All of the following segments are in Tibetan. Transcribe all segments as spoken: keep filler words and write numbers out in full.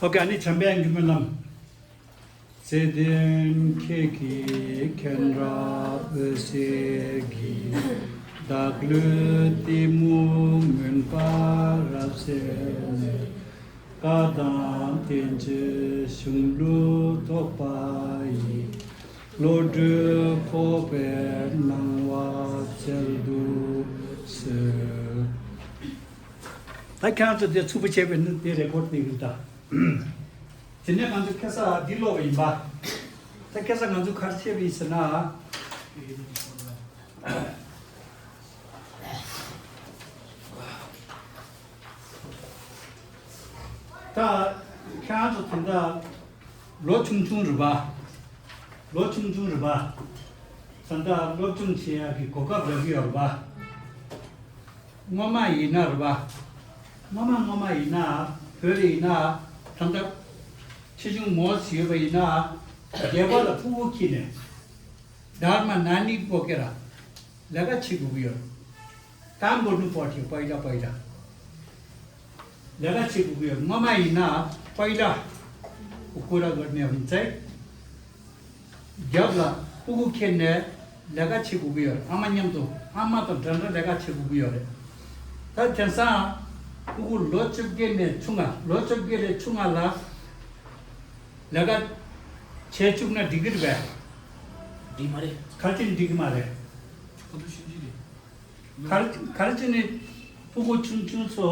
ཨོ་ཀེ། ཨ་ནི་བྱམས་པའི་མགོན་པོའི་ལམ། བརྩེ་ལྡན་ཁྱེད་ཀྱི་མཁྱེན་རབ་འོད་ཟེར་གྱིས། བདག་བློའི་གཏི་མུག་མུན་པ་རབ་བསལ་ནས། བཀའ་དང་བསྟན་བཅོས་གཞུང་ལུགས་རྟོགས་པ་ཡི། བློ་གྲོས་འཕགས་པའི་སྣང་བ་སྩལ་དུ་གསོལ། ད་ཁྱེད་རང་ཚོ་དེ་ཚུགས་པ་བྱས་པས་ན་དེ་རེ་ཀོར་ཌི་བྱེད་ཀྱི་ད། དེ་ནས་ང་ཚོ་ཁ་སང་འདི་ཀློག་པ་ཡིན་པ། ད་ཁ་སང་ང་ཚོ་ག་རེ་བྱས་པ་ཡིན་ཟེར་ན། ད་ཁྱེད་རང་ཚོ་ད་ལྟ་ལོ་ཆུང་ཆུང་རེད་པ། ལོ་ཆུང་ཆུང་རེད་པ། ད་ལྟ་སློབ་སྦྱོང་བྱེད་ཡག་གི་གོ་སྐབས་རག་གི་ཡོད་རེད་པ། སྔོན་མ་ཡིན་ན་རེད་པ། སྔོན་མ་སྔོན་མ་ཡིན་ན། བོད་ལ་ཡིན་ན། ད་ལྟ་ཆེ་ཆུང་མོ་ཟིག་ཡོད་པ་ཡིན་ན། སྒལ་པ་ལ་ཕྲུ་གུ་འཁྱེར་ནས། དྷརྨ་ན་ནི་པོ་ཀེ་ར། ལས་ཀ་བྱེད་དགོས་ཀྱི་ཡོད། དང་པོ་ནུ་པོ་ཏི་པ་ཡི་ཏ་པ་ཡི་ཏ། ལས་ཀ་བྱེད་དགོས་ཀྱི་ཡོད། སྔོན་མ་ཡིན་ན་པ་ཡི་ཏ། ཀུ་ཀུ་ར་གོ་ནེ་ཧུན་ཙེ། རྒྱབ་ལ་ཕྲུ་གུ་འཁྱེར་ནས་ལས་ཀ་བྱེད་དགོས་ཀྱི་ཡོད་རེད། ཨ་མ་མཉམ་དུ། ཨ་མ་དང་འདྲ་འདྲ་ལས་ཀ་བྱེད་དགོས་ཀྱི་ཡོད་རེད། ད་དེང་སང་ཕྲུ་གུ་ལོ་བཅོ་བརྒྱད་ནས་ཆུང་ང་། ལོ་བཅོ་བརྒྱད་ལས་ཆུང་ང་ལ་ལས་ཀ་བྱེད་བཅུག་ན་འགྲིག་གི་རེད་པས། འགྲིག་མ་རེད། ག་རེ་བྱས་ནས་འགྲིག་གི་མ་རེད། ཁོ་ཚོ་ཤུལ་འགྲིག་རེད། ག་རེ་ག་རེ་བྱས་ནས་ཕྲུ་གུ་ཆུང་ཆུང་ཚོ་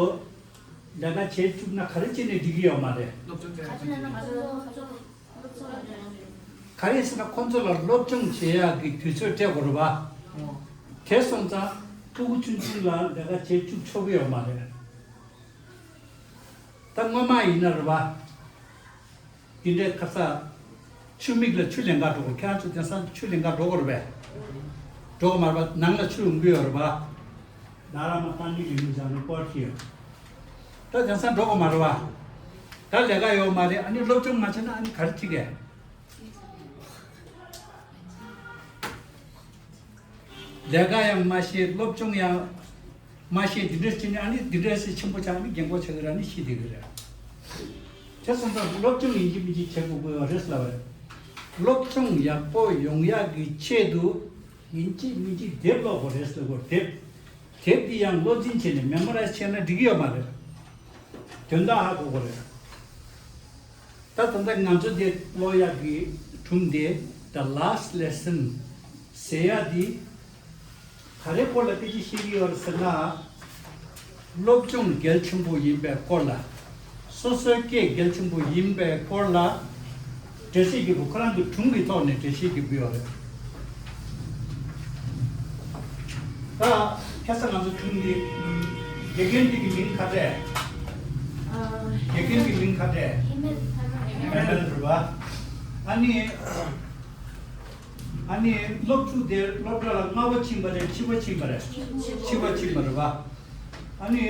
ལས་ཀ་བྱེད་བཅུག་ན་ག་རེ་བྱས་ནས་འགྲིག་གི་ཡོད་མ་རེད། སློབ་སྦྱོང་སྤྲད་ཡག་ག་རེ་ཟེར་ན་ཁོ་ཚོ་སློབ་སྦྱོང་སྤྲད་ཡག་ག་རེ་ཟེར་ན་ཁོ་ཚོ་ལ་སློབ་སྦྱོང་བྱེད་ཡག་གི་དུས་ཚོད་སྤྲད་དགོས་རེད་པ། ཨོ། དེ་སོང་ཙང་ཕྲུ་གུ་ཆུང་ཆུང་ལ་ལས་ཀ་བྱེད་བཅུག་ཆོག་གི་ཡོད་མ་རེད། ད་སྔོན་མ་ཡིན་ན་རེད་པ། འདི་འདྲའི་ཁ་ས། ཆུ་མིག་ལ་ཆུ་ལེན་ག་འགྲོ་དགོས། ཁྱེད་རང་ཚོ་དེང་སང་ཆུ་ལེན་ག་འགྲོ་དགོས་རེད་པས། འགྲོ་དགོས་མ་རེད་པ། ནང་ལ་ཆུ་ཡོང་གི་ཡོད་རེད་པ། ན་ར་མ་བཏང་ནི་ལི་མི་བྱང་ནི་པོར་གྱི་ཡོད། ད་དེང་སང་འགྲོ་དགོས་མ་རེད་པ། ད་ལས་ཀ་ཡོད་མ་རེད། ཨ་ནི་སློབ་སྦྱོང་མ་བྱས་ན་ཨ་ནི་ག་རེ་བྱེད་གས། ལས་ཀ་ཡང་མ་ཤེས། སློབ་སྦྱོང་ཡང་མ་ཤེས། འདི་འདྲ་བྱས་ནས་ཨ་ནི་འདི་འདྲ་སེ་ཆེན་པོ་ཆགས་ནས་རྒན་གོག་ཆགས་ཀྱི་རེད། ཨ་ནི་ཤི་བསྡད་ཀྱི་རེད། དེ་སོང་ཙང་སློབ་སྦྱོང་ཡིན་གཅིག་མིན་གཅིག་བྱེད་དགོས་ཀྱི་ཡོད་རེད་ལབ་པ་རེད། སློབ་སྦྱོང་ཡག་པོ་ཡོང་ཡག་གི་ཆེད་དུ་ཡིན་གཅིག་མིན་གཅིག་དེབ་ཀློག་དགོས་རེད་ཟེར་དགོས། དེབ། དེབ་འདི་ཡང་བློ་འཛིན་བྱས་ནས་མེ་མོ་རའི་ཛི་བྱས་ན་འགྲིག་གི་ཡོད་མ་རེད། དོན་དག་ཧ་གོ་དགོས་རེད། ད་ད་ལྟ་ང་ཚོ་འདི་ཀློག་ཡག་གི་སྒྲུང་འདི། The Last Lesson ཟེར་ཡག་འདི་ག་རེ་སྐོར་ལ་སྐད་ཆ་བཤད་ཀྱི་ཡོད་རེད་ཟེར་ན། སློབ་སྦྱོང་གལ་ཆེན་པོ་ཡིན་པའི་སྐོར་ལ། སོ་སོའི་སྐད་གལ་ཆེན་པོ་ཡིན་པའི་སྐོར་ལ་འགྲེལ་བཤད་རྒྱབ་པ། ཁོ་རང་གི་སྒྲུང་གི་ཐོག་ནས་འགྲེལ་བཤད་རྒྱབ་ཀྱི་ཡོད་རེད། ད་ཁ་སང་ང་ཚོ་སྒྲུང་འདི། དགེ་རྒན་འདི་གི་མིང་ག་རེ་རེད། དགེ་རྒན་གྱི་མིང་ག་རེ་རེད། ཧེ་མེལ་རེད་པ། ཨ་ནི། ཨ་ནི་སློབ་ཕྲུག་དེ་སློབ་གྲྭ་ལ་ལྔ་པ་ཕྱིན་པ་རེད། བཞི་པ་ཕྱིན་པ་རེད། བཞི་པ་ཕྱིན་པ་རེད་པ། ཨ་ནི་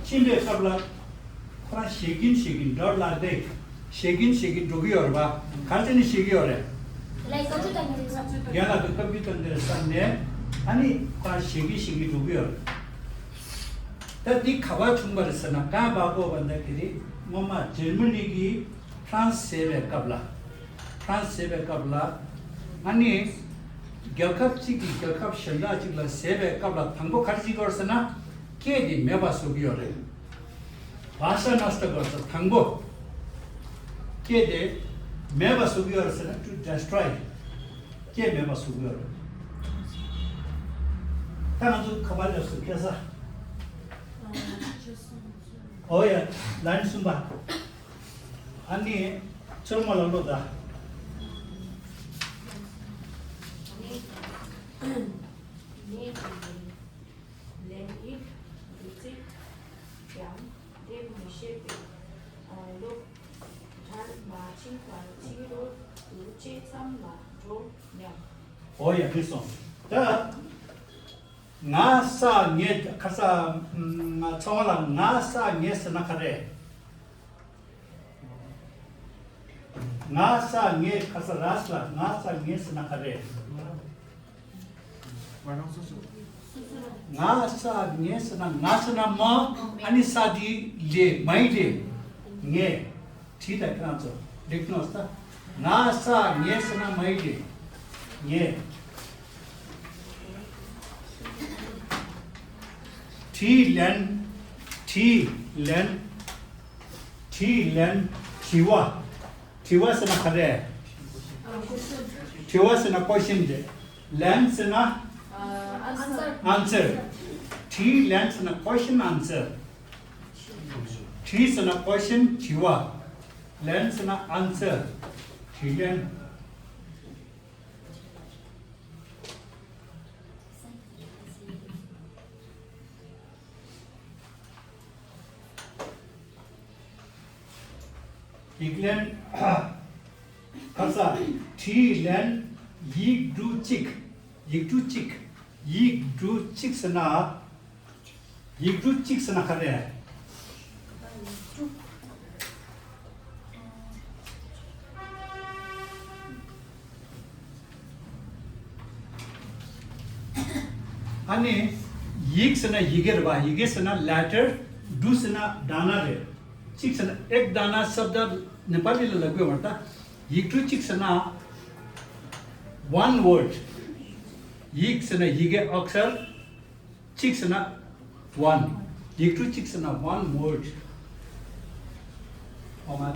ཕྱིན་པའི་སྐབས་ལ་ཁོ་རང་བཞེས་ཀྱིན་བཞེས་ཀྱིན། འགྲོ་ལ་བསྡད། བཞེས་ཀྱིན་བཞེས་ཀྱིན་འགྲོ་གི་ཡོད་རེད་པ། ག་རེ་བྱས་ནས་བཞེས་ཀྱི་ཡོད་རེད། རྒན་ལགས་ཀྱིས་བཀའ་བཀོད་བཏང་གི་རེད་བསམ་ནས། ཨ་ནི་ཁོ་རང་བཞེས་ཀྱིན་བཞེས་ཀྱིན་འགྲོ་གི་ཡོད་རེད། ད་འདི་ག་པར་བྱུང་བ་རེད་ཟེར་ན། གང་བར་གོ་བ་འདི་གི་རེད། སྔོན་མ་འཇར་མ་ནི་གིས་ཧྥ་རན་སི་བཟས་པའི་སྐབས་ལ། ཧྥ་རན་སི་བཟས་པའི་སྐབས་ལ། ཨ་ནི་རྒྱལ་ཁབ་གཅིག་གིས་རྒྱལ་ཁབ་གཞན་དག་ཅིག་ལ་བཟས་པའི་སྐབས་ལ། དང་པོ་ག་རེ་བྱེད་ཀྱི་ཡོད་རེད་ཟེར་ན། སྐད་དེ་མེད་པ་བཟོ་གི་ཡོད་རེད། བྷ་ཤ་ནཥྚ་ཀར་ཏེ། དང་པོ་སྐད་དེ་མེད་པ་བཟོ་གི་ཡོད་རེད་ཟེར་ན། to destroy. སྐད་མེད་པ་བཟོ་གི་ཡོད་རེད། ད་ང་ཚོ་ག་པར་སླེབས་སོང་། ཁ་སང་། ཨོ་ཡ། ལན་གསུམ་པ། ཨ་ནི་ཚུར་མ་ལ་ལོ་ད། ལན་ཡིག་འདི་ཚིག་ཀྱང་འདེབས་མི་ཤེས་པས། སློབ་གྲྭར་མ་ཕྱིན་པར་ཕྱི་རོལ་དུ་དཔྱད་མཚམས་ལ་འགྲོ་སྙམ། ཨོ་ཡ། འགྲིག་སོང་། ད་ང་ས་ངས། ཁ་ས། ང་ཚང་མ་ལ་ང་ས་ངས་ཟེར་ན་ག་རེ། ང་ས་ངས། ཁ་ས་ར་ས་ལ་ང་ས་ངས་ཟེར་ན་ག་རེ། ང་ས་ངས་ཟེར་ན། ང་ཟེར་ན་མ། ཨ་ནི་ས་དེ་ལས། མ་ཡིག་ལས། ངས། བྲིས་དང་ཁྱེད་རང་ཚོ་འགྲིག་ནོ་ས། ང་ས་ངས་ཟེར་ན་མ་ཡིན་གི། ངས། དྲིས་ལན། དྲིས་ལན། དྲིས་ལན། དྲི་བ། དྲི་བ་ཟེར་ན་ག་རེ། དྲི་བ་ཟེར་ན་ཀོ་ཤིན་རེད། ལན་ཟེར་ན་ཨན་སར། དྲིས་ལན་ཟེར་ན་ཀོ་ཤིན་ཨན་སར། དྲིས་ཟེར་ན་ཀོ་ཤིན་དྲི་བ། ལན་ཟེར་ན་ཨན་སར། དྲིས་ལན། ཡིག་ལན། ཁ་ས། དྲིས་ལན། ཡིག་འབྲུ་གཅིག་ཡིག་འབྲུ་གཅིག་ཡིག་འབྲུ་གཅིག་ཟེར་ན། ཡིག་འབྲུ་གཅིག་ཟེར་ན་ག་རེ། ཨ་ནི། ཡིག་ཟེར་ན་ཡི་གེ་རེད་པ། ཡི་གེ་ཟེར་ན་ལེ་ཊར། འབྲུ་ཟེར་ན་དཱ་ན་རེད། གཅིག་ཟེར་ན་ཨེག་དཱ་ན་སབ་དཱ་ནེ་པ་ལི་ལ་ལབ་དགོས་པ་རེད་ད། ཡིག་འབྲུ་གཅིག་ཟེར་ན། One word. ཡིག་ཟེར་ན་ཡི་གེ་ཨག་སར། གཅིག་ཟེར་ན་one. ཡིག་འབྲུ་གཅིག་ཟེར་ན་one word. ཨོ་མ།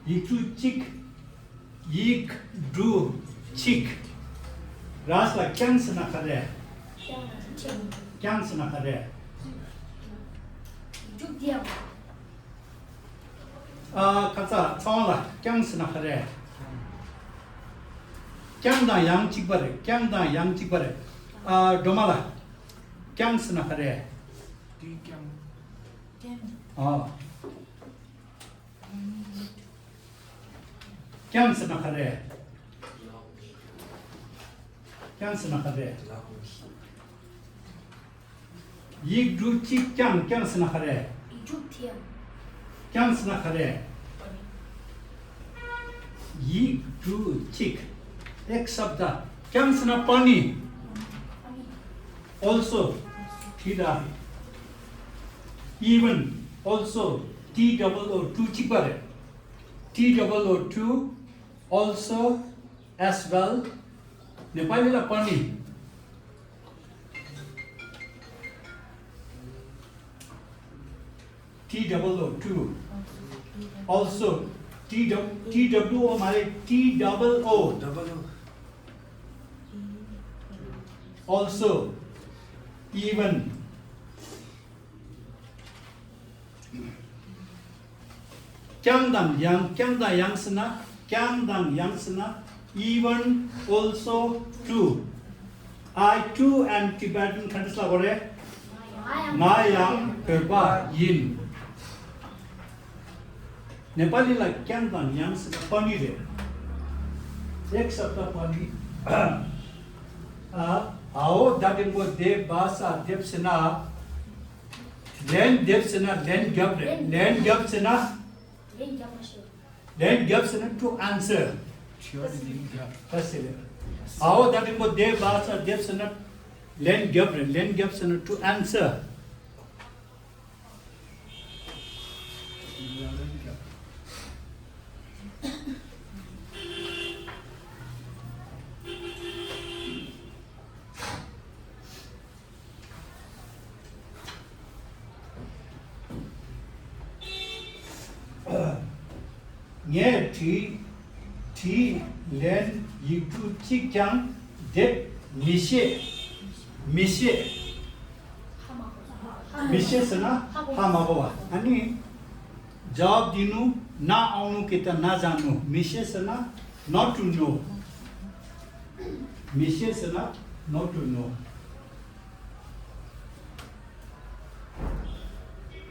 ཡིག་འབྲུ་གཅིག་ཡིག་འབྲུ་གཅིག་ར་ས་ལ་རྐྱང་ཟེར་ན་ག་རེ། རྐྱང་ཟེར་ན་ག་རེ། ཨ། ཁ་ཚ་ཚ་བ་ལ་རྐྱང་ཟེར་ན་ག་རེ། རྐྱང་དང་ཡང་གཅིག་པ་རེད། རྐྱང་དང་ཡང་གཅིག་པ་རེད། ཨ། སྒྲོལ་མ་ལ་རྐྱང་ཟེར་ན་ག་རེ། ཨ། རྐྱང་ཟེར་ན་ག་རེ། རྐྱང་ཟེར་ན་ག་རེ། ཡིག་འབྲུ་གཅིག་རྐྱང་། རྐྱང་ཟེར་ན་ག་རེ། རྐྱང་ཟེར་ན་ག་རེ། ཡིག་འབྲུ་གཅིག་ཨེག་སབ་དཱ། རྐྱང་ཟེར་ན་པ་ནི། Also. དྲིས་དང་། Even. Also. T double O two གཅིག་པ་རེད། T double O two. Also. As well. ནེ་པ་ལི་ལ་པ་ནི། T double O two. Also. T W T W O མ་རེད། T double O. Also. Even. རྐྱང་དང་ཡང་། རྐྱང་དང་ཡང་ཟེར་ན། རྐྱང་དང་ཡང་ཟེར་ན། Even, also, too. I too am Tibetan. ག་འདྲ་ཟེར་དགོས་རེད། ང་ཡང་བོད་པ་ཡིན། ནེ་པ་ལི་ལ་རྐྱང་དང་ཡང་ཟེར་ན་པ་ནི་རེད། ཨེག་སབ་དཱ་པ་ནི། ཨ། འ་འོག་བརྡ་འགྲེང་བུ་དེ་བ་ས་འདེབས་ཟེར་ན། ལན་འདེབས་ཟེར་ན་ལན་རྒྱབ་རེད། ལན་རྒྱབ་ཟེར་ན། ལན་རྒྱབ་མ་ཤེས། ལན་རྒྱབ་ཟེར་ན་to answer. དྲི་བ་དེ་ལན་རྒྱབ། ད་ཟེར་རེད། འ་འོག་བརྡ་འགྲེང་བུ་དེ་བ་ས་འདེབས་ཟེར་ན། ལན་རྒྱབ་རེད། ལན་རྒྱབ་ཟེར་ན་to answer. ངས་དྲིས། དྲིས་ལན་ཡིག་འབྲུ་གཅིག་ཀྱང་འདེབས་མི་ཤེས། མི་ཤེས། མི་ཤེས་ཟེར་ན་ཧ་མ་གོ་བ། ཨ་ནི། ཇ་བ་དེ་ནུ་ན་ཨང་ནུ་ཀེ་ཏ་ན་ཟ་ནུ། མི་ཤེས་ཟེར་ན་not to know. མི་ཤེས་ཟེར་ན་not to know.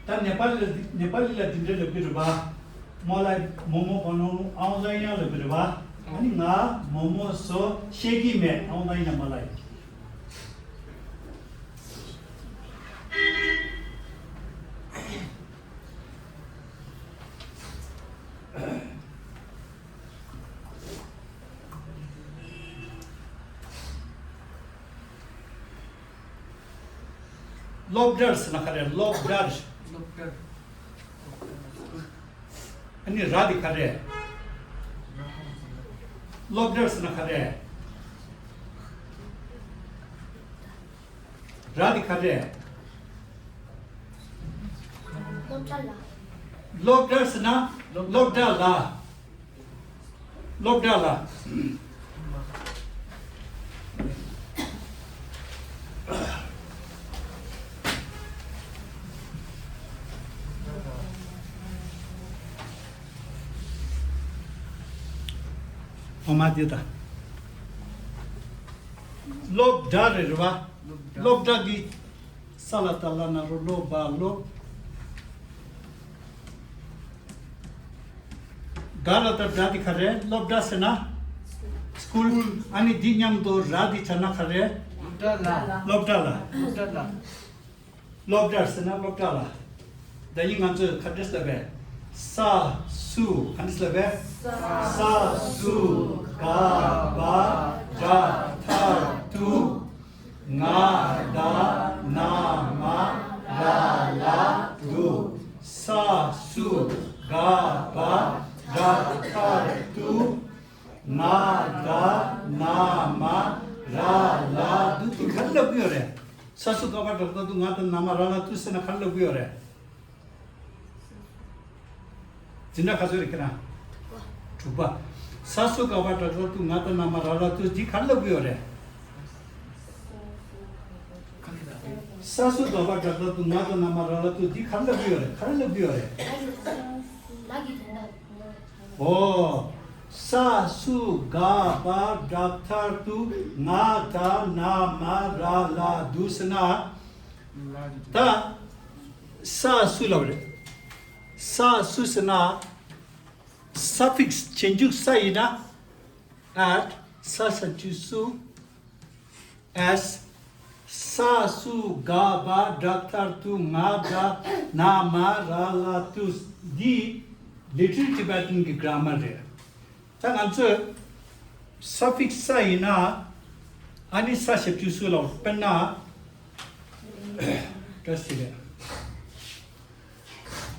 ད་ནེ་པ་ལི་ལ་ནེ་པ་ལི་ལ་འདི་འདྲ་ལབ་ཀྱི་རེད་པ། མོ་ལ་མོ་མོ་གོ་ནོ་ཨང་ཟ་ཡང་ལབ་ཀྱི་རེད་པ། ཨ་ནི་ང་མོ་མོ་བཟོ་ཤེས་ཀྱི་མེད། ཨང་ཟ་ཡང་མ་ལ་ཡིན། སློབ་གྲྭར་ཟེར་ན་ག་རེ། སློབ་གྲྭར། སློབ་གྲྭར། ཨ་ནི་ར་དེ་ག་རེ། སློབ་གྲྭར་ཟེར་ན་ག་རེ། ར་དེ་ག་རེ། སློབ་གྲྭ་ལ། སློབ་གྲྭར་ཟེར་ན་སློབ་གྲྭ་ལ། སློབ་གྲྭ་ལ། འོ་མ་དེ་ད། སློབ་གྲྭ་རེད་རེད་བ། སློབ་གྲྭ་གི་ས་ལ་ད་ལ་ན་རོ་སློབ་པ་སློབ། ག་ལ་ད་གྲྭ་དེ་ག་རེ། སློབ་གྲྭ་ཟེར་ན་སྐུལ། ཨ་ནི་འདི་མཉམ་དུ་ར་དེ་བྱ་ན་ག་རེ། སློབ་གྲྭ་ལ། སློབ་གྲྭ་ལ། སློབ་གྲྭ་ལ། སློབ་གྲྭར་ཟེར་ན་སློབ་གྲྭ་ལ། ད་ཡིན་ང་ཚོས་ག་འདྲས་ལབ་པས། ས་སུ། ག་འདྲས་ལབ་པས། ས་སུ་ག་བ་ཏྲ་ཐ་ཏུ། ང་ད་ན་མ་ར་ལ་དུ། ས་སུ་ག་བ་ཏྲ་ཐ་ཏུ། ང་ད་ན་མ་ར་ལ་དུ། དེ་ག་རེ་ལབ་ཀྱི་ཡོད་རེད། ས་སུ་ག་བ་ཏྲ་ཐ་ཏུ་ང་ད་ན་མ་ར་ལ་དུ་ཟེར་ན་ག་རེ་ལབ་ཀྱི་ཡོད་རེད། འཛིན་གྲྭ་ག་ཚོད་རེད་ཁྱེད་རང་། དྲུག་པ། ས་སུ་ག་བ་ཏྲ་ཐ་ཏུ་ང་ད་ན་མ་ར་ལ་དུ་འདི་ག་རེ་ལབ་ཀྱི་ཡོད་རེད། ས་སུ་ག་བ་ཏྲ་ཐ་ཏུ་ང་ད་ན་མ་ར་ལ་དུ་འདི་ག་རེ་ལབ་ཀྱི་ཡོད་རེད། ག་རེ་ལབ་ཀྱི་ཡོད་རེད། ལག་གི་དོན་དག། ཨོ། ས་སུ་ག་བ་ཏྲ་ཐ་ཏུ་ང་ད་ན་མ་ར་ལ་དུ་ཟེར་ན། ད་ས་སུ་ལབ་རེད། ས་སུ་ཟེར་ན། སབ་ཕིག་སི་རྗེས་འཇུག་ས་ཡིན་ན། ཨེཊ། ས་ཞབས་ཀྱུ་སུ། ཨེས། ས་སུ་ག་བ་ཏྲ་ཐ་ཏུ་ང་ད་ན་མ་ར་ལ་དུ། འདི་Little Tibetan གི་གྷ་ར་མར་རེད། ད་ང་ཚོས་སབ་ཕིག་སི་ས་ཡིན་ན། ཨ་ནི་ས་ཞབས་ཀྱུ་སུ་ལ། དཔེར་ན། བཀྲ་ཤིས་བདེ་ལེགས།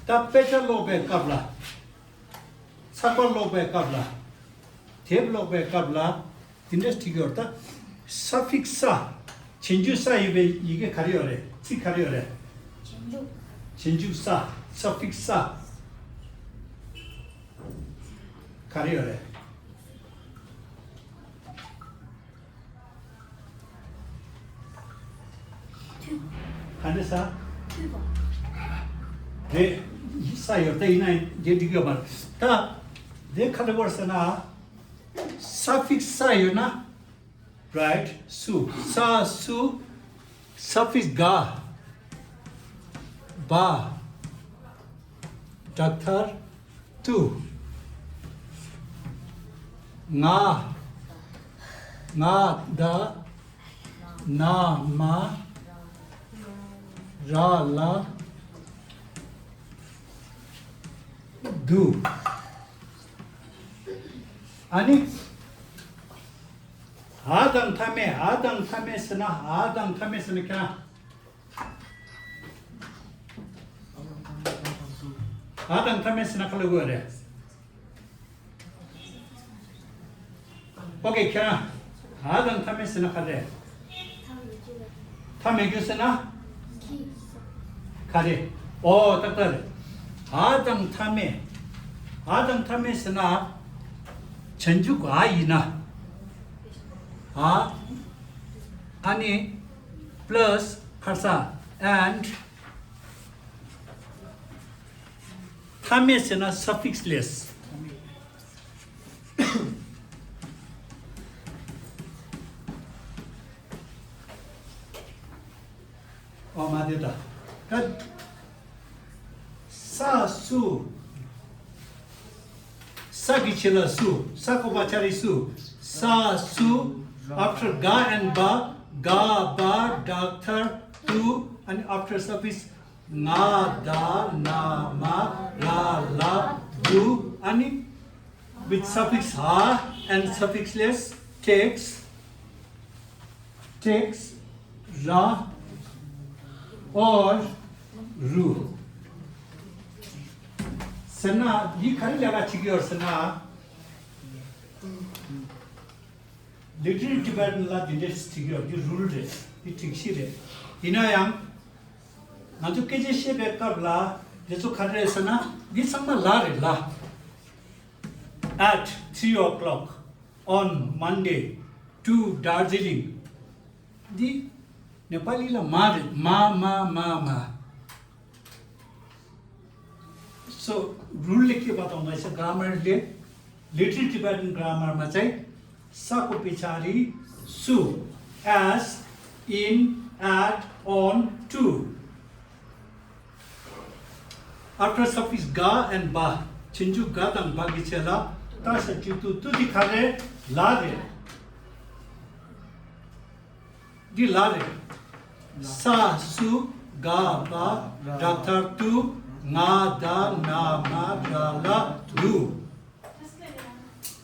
ད་དཔེ་ཆ་ཀློག་པའི་སྐབས་ལ། ཚགས་པར་ཀློག་པའི་སྐབས་ལ། དེབ་ཀློག་པའི་སྐབས་ལ། དེ་འདྲ་བྲིས་ཡོད་ད། སབ་ཕིག་སི་ས། རྗེས་འཇུག་ས་ཡོད་པའི་ཡི་གེ་ག་རེ་ཡོད་རེད། ཚིག་ག་རེ་ཡོད་རེད། རྗེས་འཇུག་རྗེས་འཇུག་ས། སབ་ཕིག་སི་ས། ག་རེ་ཡོད་རེད། ག་འདྲ་ས། རེད། ས་ཡོད་ད་ཡིན་ན་རྗེས་འཇུག་ཡོད་པ་རེད། ད་དེ་ག་རེ་བར་ཟེར་ན། སབ་ཕིག་སི་ས་ཡོད་ན། རའིཊ། སུ། ས་སུ། སབ་ཕིག་སི་ག་བ་ཏྲ་ཐ་ཏུ། ང་། ང་ད་ན་མ་ར་ལ་དུ། ཨ་ནི། འ་དང་མཐའ་མེད། འ་དང་མཐའ་མེད་ཟེར་ན། འ་དང་མཐའ་མེད་ཟེར་ན་ཁྱེད་རང་། འ་དང་མཐའ་མེད་ཟེར་ན་ག་ལབ་དགོས་རེད། ཨོ་ཀེ། ཁྱེད་རང་། འ་དང་མཐའ་མེད་ཟེར་ན་ག་རེ། མཐའ་མེད་རྒྱུ་ཟེར་ན། ག་རེ། ཨོ་ཏག་ཏག་རེད། འ་དང་མཐའ་མེད། འ་དང་མཐའ་མེད་ཟེར་ན། རྗེས་འཇུག་འ་ཡིན་ན། འ། ཨ་ནི། པ་ལ་སི། ཁ་སང་། ཨེནཌ། མཐའ་མེད་ཟེར་ན་སབ་ཕིག་སི་ལེ་སི། ཨོ་མ་དེ་ད། ད། ས་སུ། ས་གི་ཕྱི་ལ་སུ། ས་ཀོ་པ་ཆ་རི་སུ། ས་སུ། After ག་and བ། ག་བ་ཏྲ་ཐ་ཏུ། And after suffix ང་ད་ན་མ་ར་ལ་དུ། ཨ་ནི། With suffix འ and suffix less takes, takes ར། or ru ཟེར་ན་འདི་ག་རེ་ལས་ཀ་བྱེད་ཀྱི་ཡོད་ཟེར་ན། Literary Tibetan ལ་འདི་འདྲས་བྲིས་ཀྱི་ཡོད། འདི་རུལ་རེད། འདི་སྒྲིག་གཞི་རེད། ཡིན་ན་ཡང་ང་ཚོ་སྐད་ཆ་བཤད་པའི་སྐབས་ལ་འདི་ཚོ་ག་རེ་རེད་ཟེར་ན། འདི་ཚང་མ་ལ་རེད། ལ། At three o'clock on Monday to Darjeeling. འདི་ནེ་པ་ལི་ལ་མ་རེད། མ་མ་མ་མ། So, རུལ་ལས་སྐྱེས་པ་དང་ལས་ས་grammar ལས། Literary Tibetan grammar མ་ཚད། ས་ཀོ་པི་ཆ་རི་སུ། As, in, at, on, to. After suffix ག and བ། ཆེན་འཇུག་ག་དང་བ་གི་ཆེད་ལ་ཏ་ས་ཅི་ཏུ། ཏུ་འདི་ག་རེ། ལ་རེད། འདི་ལ་རེད། ས་སུ་ག་བ་ར་མཐར་ཏུ། ང་ད་ན་མ་ར་ལ་དུ།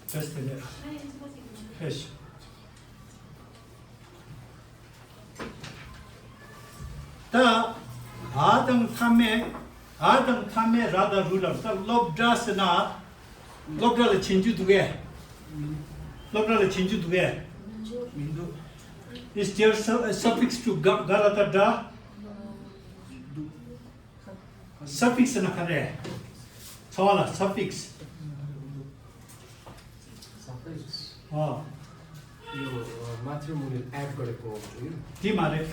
ཕེས་ཏེ་ལེ། ཕེས། ད་ཨ་དང་མཐའ་མེད། ཨ་དང་མཐའ་མེད་ར་དང་རུ་ལ། ད་སློབ་གྲྭ་ཟེར་ན། སློབ་གྲྭ་ལ་ཆེན་འཇུག་འདུག་གས། སློབ་གྲྭ་ལ་ཆེན་འཇུག་འདུག་གས། མི་འདུག Is there su- a suffix to ག- ག་ར་ད་སྒྲ། འདུག suffix ཟེར་ན་ག་རེ། ཚ་བ་ལ་suffix། Suffix ཨ། यो मातृमूल add गरेको हो कि? དེ་མ་རེད།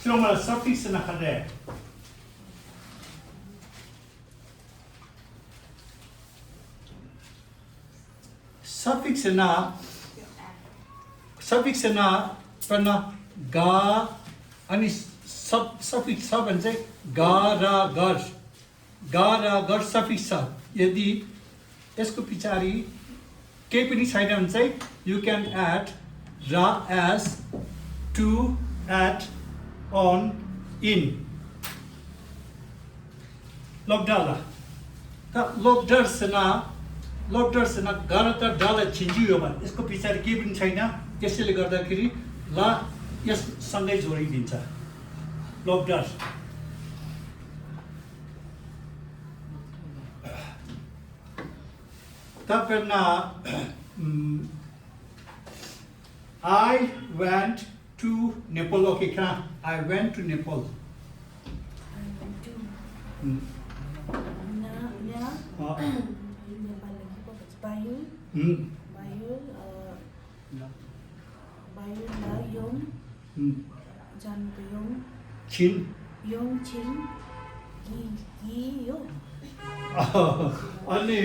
ཁྱོད་མ་suffix ཟེར་ན་ག་རེ། Suffix ཟེར་ན། Suffix ཟེར་ན། དཔེར་ན། ག་ཨ་ནི་sub- suffix sub ཨན་ཚེ། ག་ར་གར། ག་ར་གར་suffix sub ཡ་དི། ཨེས་ཀོ་པི་ཆ་རི། ཀེ་པི་ནི་སའི་ཌ་ཨན་ཚེ། You can add ར། As, to, at, on, in. སློབ་གྲྭ་ལ། ད་སློབ་གྲྭར་ཟེར་ན། སློབ་གྲྭར་ཟེར་ན་ག་ར་ད་སྒྲ་ལ་ཆེན་འཇུག་ཡོད་པ། ཨེས་ཀོ་པི་ཆ་རི་ཀེ་པི་ན་ཆ་ཡིན་ན་ཀེ་སེ་ལི་གར་ད་ཁི་རི་ལ་ཡ་སང་གའི་བཟོ་རིགས་ཡིན་ཚ། སློབ་གྲྭར། ད་དཔེར་ན། ཨམ། I went to Nepal. Okay, ཁྱེད་རང་། I went to Nepal. I went to ཨམ། ན་ན་ཨ། ནེ་པ་ལི་གི་པོ་བ་ཡུལ། ཨམ། བ་ཡུལ། ཨ། བ་ཡུལ་ལ་ཡོང་། ཨམ། ཅན་དུ་ཡོང་། ཕྱིན། ཡོང་ཕྱིན། གི་གི་ཡོད། ཨ་ནི།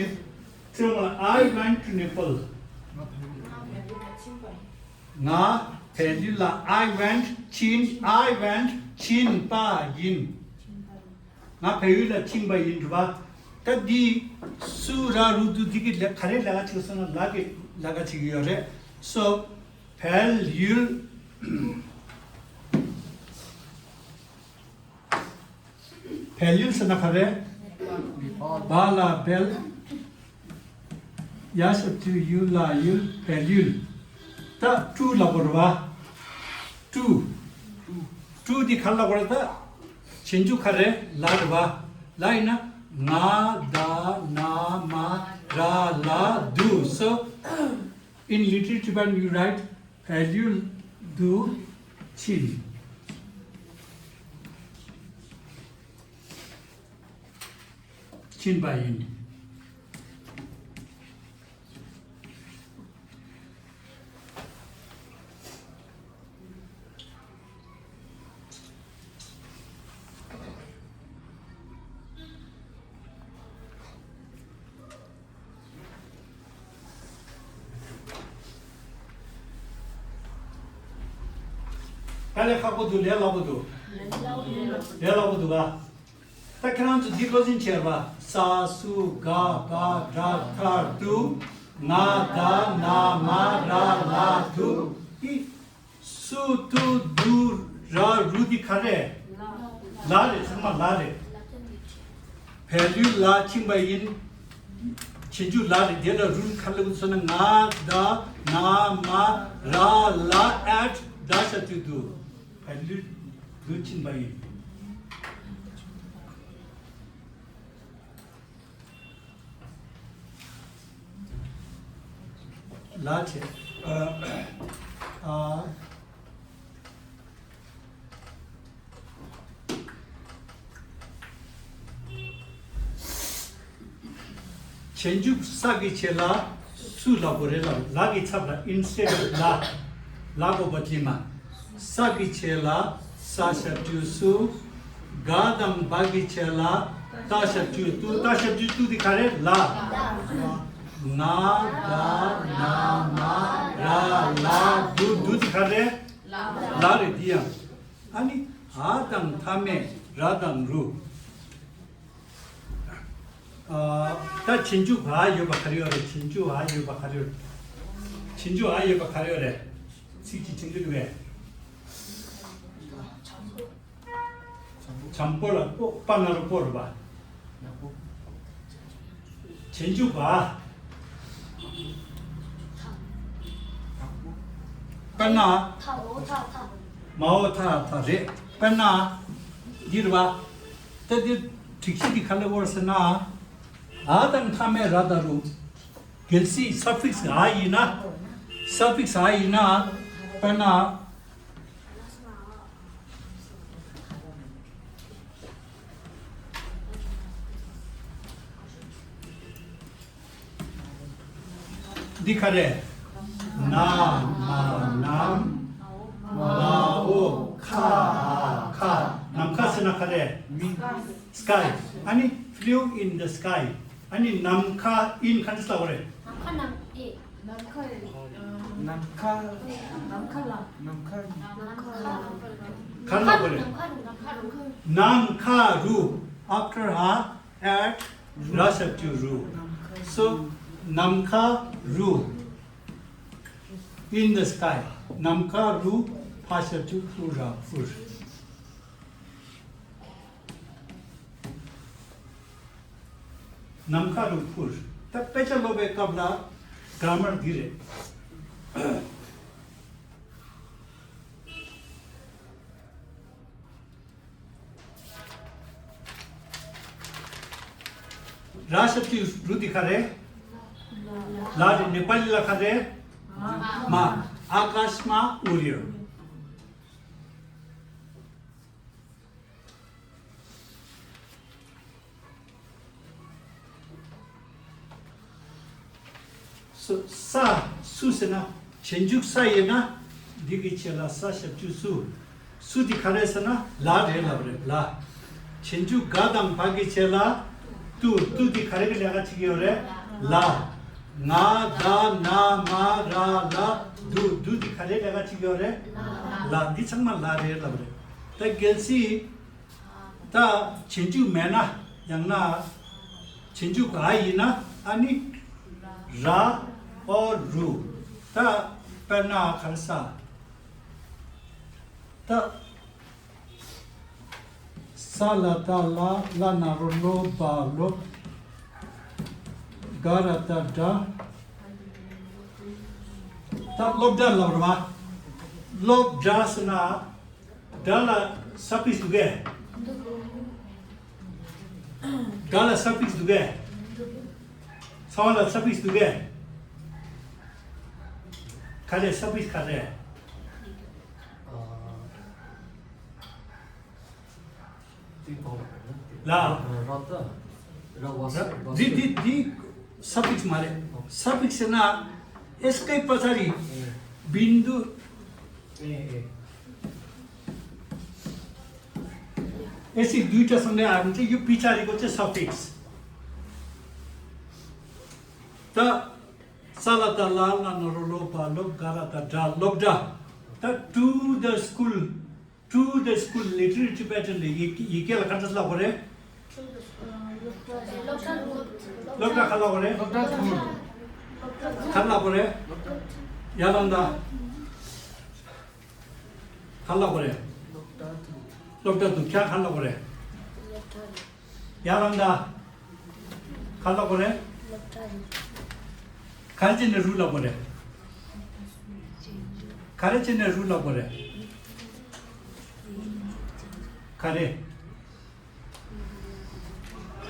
ཁྱོད་ལ། I went to Nepal. ང་བལ་ཡུལ་ལ། I went ཕྱིན། I went ཕྱིན་པ་ཡིན། ཕྱིན་པ་ཡིན། ང་བལ་ཡུལ་ལ་ཕྱིན་པ་ཡིན་རེད་པ། ད་འདི་སུ་ར་རུ་དུ་འདི་གི་ལས་ག་རེ་ལས་ཀ་བྱེད་སོང་ན། ལ་གི་ལས་ཀ་བྱེད་ཀྱི་ཡོད་རེད། So བལ་ཡུལ། བལ་ཡུལ་ཟེར་ན་ག་རེ། བ་ལ་བལ། ཡ་ས་ཏུ་ཡུ་ལ་ཡུལ། བལ་ཡུལ། ད་ཀྲུ་ལ་བོར་བ། ཀྲུ། ཀྲུ་འདི་ག་ལ་བོར་ད། ཆེན་འཇུག་ག་རེ། ལ་རེད་བ། ལ་ཡིན་ན་ང་ད་ན་མ་ར་ལ་དུ། So in literature when you write བལ་ཡུལ་དུ་ཕྱིན། ཕྱིན་པ་ཡིན། ད་ལས་ཁག་པོ་འདུག་ལས་སླ་པོ་འདུག་ལས་སླ་པོ་འདུག་ག་ད་ཁྱེད་རང་ཚོ་འདི་བློ་འཛིན་བྱས་པ། ས་སུ་ག་བ་ར་མཐར་ཏུ། ང་ད་ན་མ་ར་ལ་དུ། འདི་སུ་ཏུ་དུ་ར་རུ་འདི་ག་རེ། ལ་རེད། ཚང་མ་ལ་རེད། བལ་ཡུལ་ལ་ཕྱིན་པ་ཡིན། ཆེན་འཇུག་ལ་རེད། དེ་ལ་རུ་ག་ལ་བུད་སོང་ན། ང་ད་ན་མ་ར་ལ་at ད་ས་ཏུ་དུ། བལ་ཡུལ། འདུ་ཕྱིན་པ་ཡིན། ལ་བྱེད། ཨ། ཨ། རྗེས་འཇུག་ས་གི་ཆེད་ལ་སུ་ལབ་དགོས་རེད་ལབ། ལ་གི་ཚབ་ལ། instead of ལ། ལ་དགོས་པ་དེ་མ། ས་གི་ཆེད་ལ་ས་ཞབས་ཀྱུ་སུ། ག་དང་བ་གི་ཆེད་ལ་ཏ་ཞབས་ཀྱུ་ཏུ། ཏ་ཞབས་ཀྱུ་ཏུ་དེ་ག་རེ་རེད། ལ། ང་། ད། ན། མ། ར། ལ། དུ། དུ་དེ་ག་རེ་རེད། ལ་རེད། དེ་ཡང་། ཨ་ནི་འ་དང་མཐའ་མེད་ར་དང་རུ། ཨ། ད་རྗེས་འཇུག་འ་ཡོད་པ་ག་རེ་ཡོད་རེད། རྗེས་འཇུག་འ་ཡོད་པ་ག་རེ་ཡོད། རྗེས་འཇུག་འ་ཡོད་པ་ག་རེ་ཡོད་རེད། ཚིག་གཅིག་བྱེད་འདོད་འདུག་གས། འཇམ་པོ་ལ་པོ། པ་ན་རོ་པོ་རེད་པ། རྗེས་འཇུག་འ། དཔེར་ན། མའོ་ཐ་ཐ་རེད། དཔེར་ན་འདི་རེད་པ། ད་འདི་སྒྲིག་གཞི་འདི་ག་རེ་ལབ་དགོས་རེད་ཟེར་ན། འ་དང་མཐའ་མེད་ར་དང་རུ། གལ་སྲིད་suffix འ་ཡིན་ན། suffix འ་ཡིན་ན། དཔེར་ན། འདི་ག་རེ། ན། མ། ནམ། མའོ། ཁ། ཁ། ནམ་མཁའ་ཟེར་ན་ག་རེ། sky། ཨ་ནི་flew in the sky། ཨ་ནི་ནམ་མཁའ། in ག་འདྲ་ལབ་དགོས་རེད། ནམ་མཁའ་ནམ་ཨེ། ནམ་མཁའ། ནམ་མཁའ། ནམ་མཁའ་ལ། ནམ་མཁའ། ག་རེ་ལབ་དགོས་རེད། ནམ་མཁའ་རུ། after འ། at ར་ཞབས་ཀྱུ་རུ། so ནམ་མཁའ་རུ། in the sky ནམ་མཁའ་རུ། ཕ་ཞབས་ཀྱུ་ཕུ་ར་འཕུར། ནམ་མཁའ་རུ་འཕུར། ད་དཔེ་ཆ་ཀློག་པའི་སྐབས་ལ་grammar འདི་རེད། ར་ཞབས་ཀྱུ་རུ་འདི་ག་རེ། ལ་རེད། ནེ་པ་ལི་ལ་ག་རེ། མ། ཨ་ཀ་ཤ་མ་ཨུ་རི་ཡོ། སུ། ས། སུ་ཟེར་ན། རྗེས་འཇུག་ས་ཡིན་ན། འདི་གི་ཆེད་ལ་ས་ཞབས་ཀྱུ་སུ། སུ་འདི་ག་རེ་ཟེར་ན་ལ་རེད་ལབ་རེད་ལ། རྗེས་འཇུག་ག་དང་བ་གི་ཆེད་ལ་ཏུ། ཏུ་འདི་ག་རེ་གི་ལས་ཀ་བྱེད་ཀྱི་ཡོད་རེད། ལ། ང་། ད། ན། མ། ར། ལ། དུ། དུ་འདི་ག་རེ་ལས་ཀ་བྱེད་ཀྱི་ཡོད་རེད། ལ། འདི་ཚང་མ་ལ་རེད་ལབ་རེད། ད་གལ་སྲིད། ད་རྗེས་འཇུག་མེད་ན། ཡང་ན་རྗེས་འཇུག་འ་ཡིན་ན། ཨ་ནི་ར་or རུ། ད་དཔེར་ན་ག་རེ་ཟེར། ད་ས་ལ་བཏགས་སླ། སླ་ན་རོ་སློ། སྦ་སློབ། ག་ར་བཏགས་སྒྲ། ད་སློབ་སྒྲ་ལབ་རེད་པ། སློབ་སྒྲ་ཟེར་ན། སྒྲ་ལ་suffix འདུག་གས། སྒྲ་ལ་suffix འདུག་གས། ཚ་བ་ལ་suffix འདུག་གས། ག་རེ་suffix ག་རེ། ལ། འདི་འདི་འདི་suffix མ་རེད། suffix ཟེར་ན་ཨེས་ཀེ་པ་ཚ་རི། བིན་དུ། ཨེ་སི་དུས་ཀྱི་སང་ནས་ཨ་འདི་ཡུ་པི་ཚ་རི་གོ་ཚེ་suffix། ད་ས་ལ་བཏགས་སླ། སླ་ན་རོ་སློ། སྦ་སློབ། ག་ར་བཏགས་སྒྲ། སློབ་སྒྲ། ད་to the school to the school literary Tibetan ལ་ཡི་ཡི་གེ་ལ་ག་འདྲ་ལབ་དགོས་རེད། སློབ་གྲྭ་ག་ལབ་དགོས་རེད། སློབ་གྲྭ་ཐུར། ག་ལབ་དགོས་རེད། ཡ་ལང་ད། ག་ལབ་དགོས་རེད། སློབ་གྲྭ་ཐུར། ཁྱེད་ག་ལབ་དགོས་རེད། ཡ་ལང་ད། ག་ལབ་དགོས་རེད། ག་རེ་བྱས་ནས་རུ་ལབ་དགོས་རེད། ག་རེ་བྱས་ནས་རུ་ལབ་དགོས་རེད། ག་རེ།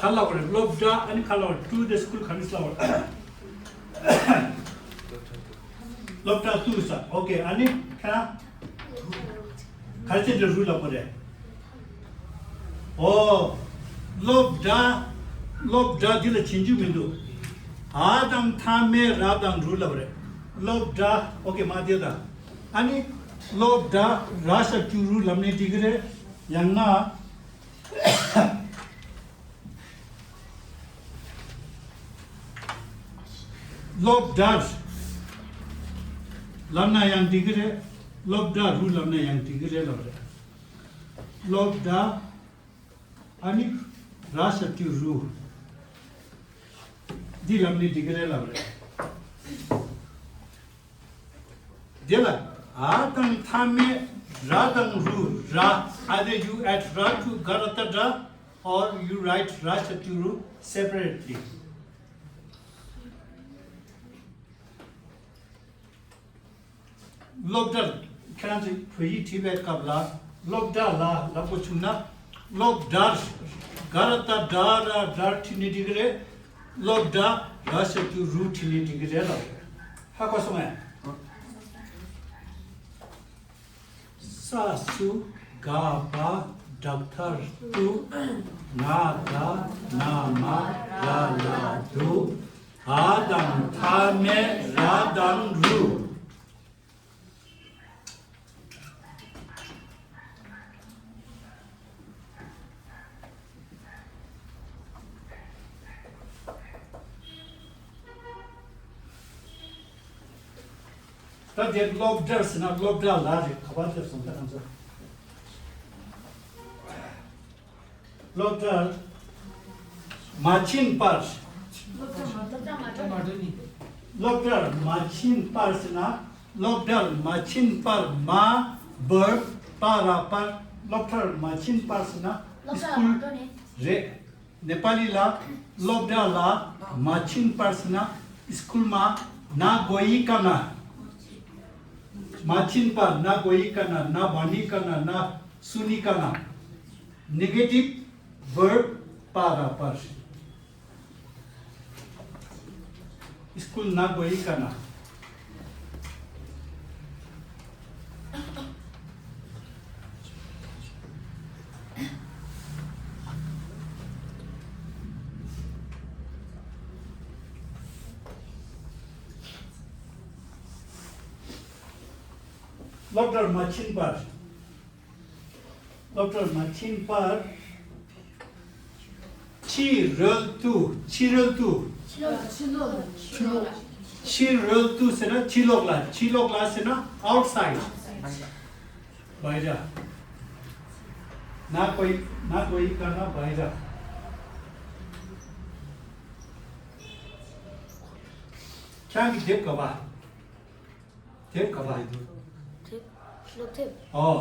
ག་ལབ་རེད། སློབ་གྲྭ། ཨ་ནི་ག་ལབ་རེད། to the school ག་རེ་ལབ་རེད། སློབ་གྲྭ་to ས། ཨོ་ཀེ། ཨ་ནི་ཁྱེད་རང་ག་རེ་བྱེད་འདྲ་རུ་ལབ་པ་རེད། ཨོ། སློབ་གྲྭ། སློབ་གྲྭ་འདི་ལ་བྱེད་རྒྱུ་མི་འདུག་ཨ་དང་མཐའ་མེད་ར་དང་རུ་ལབ་རེད། སློབ་གྲྭ། ཨོ་ཀེ། མ་དེ་དང་། ཨ་ནི་སློབ་གྲྭ་ར་ཞབས་ཀྱུ་རུ་ལབ་ནས་འགྲིག་གི་རེད། ཡང་ན། སློབ་གྲྭར་ལབ་ན་ཡང་འགྲིག་གི་རེད། སློབ་གྲྭ་རུ་ལབ་ན་ཡང་འགྲིག་གི་རེད་ལབ་རེད། སློབ་གྲྭ། ཨ་ནི་ར་ཞབས་ཀྱུ་རུ། འདི་ལབ་ནི་འགྲིག་གི་རེད་ལབ་རེད། དེ་ལ་ཨ་དང་མཐའ་མེད་ར་དང་རུ། ར། Either you add ར་to ག་ར་ཏ་གྲྭ། Or you write ར་ཞབས་ཀྱུ་རུ་separately. སློབ་གྲྭར། ཁྱེད་རང་ཚོས་བོད་ཡིག་བྲིས་པའི་སྐབས་ལ་སློབ་གྲྭ་ལ་ལབ་དགོས་བྱུང་ན། སློབ་གྲྭར། ག་ར་ཏ་གྲ་ར་གྲར་བྲིས་ནས་འགྲིག་གི་རེད། སློབ་གྲྭ་ར་ཞབས་ཀྱུ་རུ་བྲིས་ནས་འགྲིག་གི་རེད་ལབ་རེད། ཧ་གོ་སོང་ངས། ས་སུ་ག་བ་དྲག་མཐར་ཏུ། ང་ད་ན་མ་ར་ལ་དུ། ཨ་དང་མཐའ་མེད་ར་དང་རུ། ད་དེ་སློབ་གྲྭར་ཟེར་ན་སློབ་གྲྭ་ལ་རེད། ག་པར་སླེབས་སོང་ད་ང་ཚོ། སློབ་གྲྭར་མ་ཕྱིན་པར། སློབ་གྲྭར་མ་ཕྱིན་པར་ཟེར་ན། སློབ་གྲྭར་མ་ཕྱིན་པར། མ་verb པ་ར་པར། སློབ་གྲྭར་མ་ཕྱིན་པར་ཟེར་ན་སི་ཀུལ་རེད། ནེ་པ་ལི་ལ་སློབ་གྲྭ་ལ་མ་ཕྱིན་པར་ཟེར་ན་སི་ཀུལ་མ་ན་གོ་ཡི་ཀ་ན། མ་ཕྱིན་པར་ན་གོ་ཡི་ཀ་ན། ན་བ་ནི་ཀ་ན། ན་སུ་ནི་ཀ་ན། Negative verb པ་ར་པར། སི་ཀུལ་ན་གོ་ཡི་ཀ་ན། སློབ་གྲྭར་མ་ཕྱིན་པར། སློབ་གྲྭར་མ་ཕྱིན་པར། ཕྱི་རོལ་དུ། ཕྱི་རོལ་དུ། ཕྱི་རོལ་དུ་ཟེར་ན་ཕྱི་ལོགས་ལ། ཕྱི་ལོགས་ལ་ཟེར་ན་outside། བའི་ར། ན་གོ་ཡི་ན་གོ་ཡི་ཀ་ན་བའི་ར། ཁྱེད་རང་གི་དེབ་ག་པ། དེབ་ག་པ། དེབ། སློབ་དེབ། ཨོ།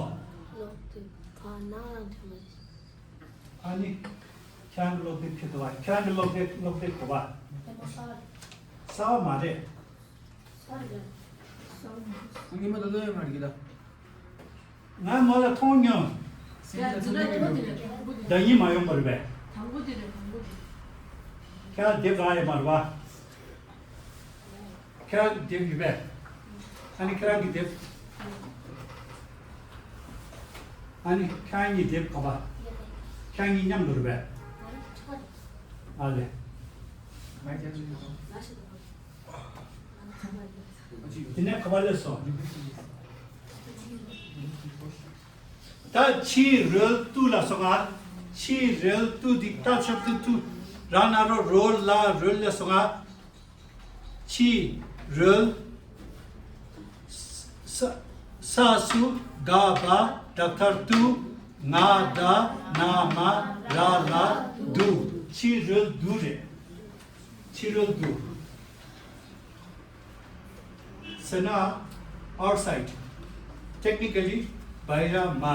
སློབ་དེབ་ག་ན་རང་དེ་མ་རེད། ཨ་ནི། ཁྱེད་རང་གི་སློབ་དེབ་ཁྱེད་ག་པ། ཁྱེད་རང་གི་སློབ་དེབ་སློབ་དེབ་ག་པ། གསར་བ་མ་རེད། ངས་མ་ལ་མཐོང་མྱོང་། ཡ་འཛིན་གྲྭ་དང་པོ་དེ་རེད། དང་པོ་དེ། ད་ཡིན་མ་ཡོང་པ་རེད་པས། དང་པོ་དེ་རེད། དང་པོ་དེ། ཁྱེད་རང་དེབ་རག་ཡོད་མ་རེད་པ། ཁྱེད་རང་གི་དེབ་ཡོད་པས། ཨ་ནི་ཁྱེད་རང་གི་དེབ། ཨ་ནི་ཁྱེད་རང་གཉིས་དེབ་ག་པ། ཁྱེད་རང་གཉིས་མཉམ་དུ་རེད་པས། ཨ་ལེ། དེ་ནས་ག་པར་སླེབས་སོང་། ད་ཕྱི་རོལ་དུ་ལ་སོང་ང་། ཕྱི་རོལ་དུ་འདི་ད་ཆབ་ཏུ་དུ་ར་ན་རོ་རོ་ལ་རོལ་ལ་སོང་ང་། ཕྱི་རོལ། ས། ས་སུ་ག་བ་དྲག་མཐར་དུ། ང་ད་ན་མ་ར་ལ་དུ། ཕྱི་རོལ་དུ་རེད། ཕྱི་རོལ་དུ་ཟེར་ན་outside། Technically བའི་ར་མ།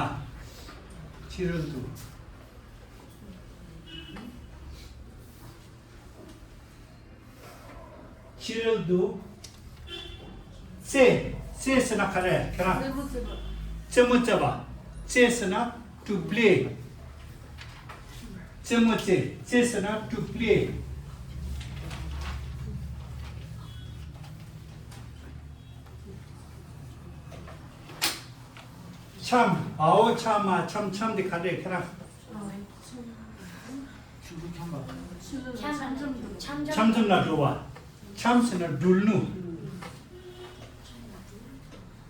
ཕྱི་རོལ་དུ། ཕྱི་རོལ་དུ། རྩེད། རྩེད་ཟེར་ན་ག་རེ་ཁྱེད་རང་། རྩེད་མོ་རྩེད་པ། རྩེད་ཟེར་ན་to play། རྩེད་མོ་རྩེ། རྩེ་ཟེར་ན་to play། འཆམ། འའོ་འཆམ་མ་འཆམ། འཆམ་དེ་ག་རེ་ཁྱེད་རང་། འཆམ་འཆམ་ལ་འགྲོ་བ། འཆམ་ཟེར་ན་འགྲུལ་ནུ།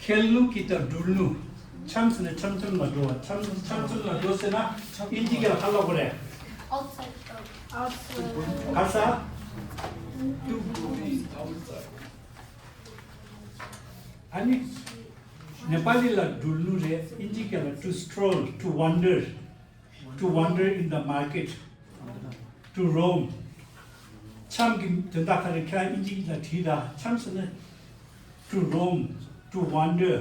ཁེལ་ནུ་ཀི་ཏ་འགྲུལ་ནུ། འཆམ་ཟེར་ན་འཆམ་འཆམ་ལ་འགྲོ་བ། འཆམ་འཆམ་འཆམ་ལ་འགྲོ་ཟེར་ན་ཨིན་ཇི་སྐད་ལ་ག་ལབ་དགོས་རེད། ག་ས། ཨ་ནི་ནེ་པ་ལི་ལ་འགྲུལ་ནུ་རེད། ཨིན་ཇི་སྐད་ལ་to stroll, to wander, to wander in the market, to roam. འཆམ་གྱི་དོན་དག་ག་རེ་ཁྱེད་རང་ཨིན་ཇི་ལ་བྲིས་དང་། འཆམ་ཟེར་ན་to roam, to wander,